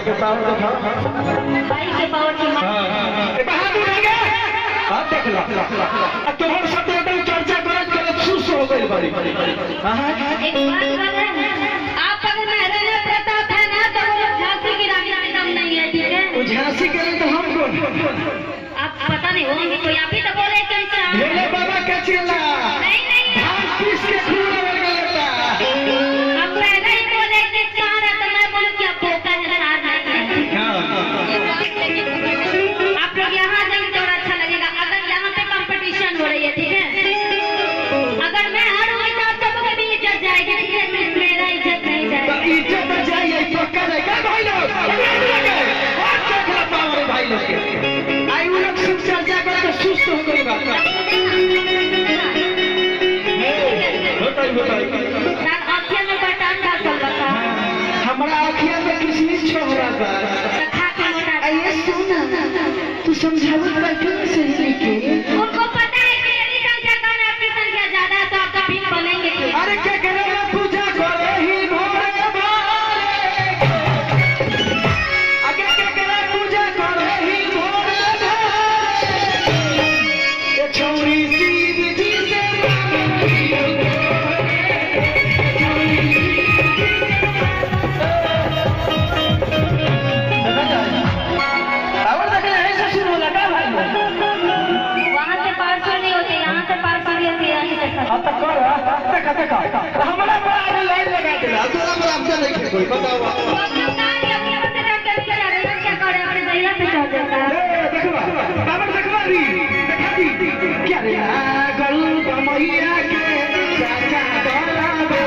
के पावर दिखाओ, भाई के पावर की। हां बहादुर हो गया। हां देख लो, तोहर साथ एकदम चर्चा करत करत सुस्त हो गई बड़ी। हां एक बात है, आप अगर महाराणा प्रताप है ना तो वो झांसी की रानी से कम नहीं है, ठीक है? वो झांसी के लिए तो हम कौन? आप पता नहीं होंगे कोई, आप ही तो बोले एकदम से। भोले बाबा के चेला नहीं नहीं, भांग पीस के खून लगा लेता। आप पहले ही बोले कि चार है तो मैं बोलूं कि आप बोका है, चार नहीं है। आप लोग यहाँ जाएंगे तो अच्छा लगेगा। अगर यहाँ पे कंपटीशन हो रही है, ठीक है, अगर मैं हारूंगी तो आप सबों की भी इज्जत जाएगी, ठीक है? सिर्फ मेरा इज्जत नहीं जाएगी। इज्जत जाएगी पक्का जाएगा भाई लोग। और चखला पावर भाई लोग के आई वो लोग सुख चर्चा करके सुस्त हो गई बात। होता ही आँखिया में बटान का चल रहा, हमारा आँखिया में किशमिश छोड़ा बा। अरे सुन, तू समझावत बैठो सहेली के। उनको पता है कि मेरी संख्या कम है, आपकी संख्या ज्यादा है, तो आपका भीम बनेंगे क्यों? अरे क्या करे पूजा करे ही भोरे भोरे, अरे क्या करे पूजा करे ही भोरे भोरे, ये छोरी शिव जी से हमरा पर आगे लाइन लगा देला, तोरा पर आपका नहीं है कोई बताओ। ए देखवा बाबर देखवा दी देखा दी क्या रे गल बमैया के चाचा बराबर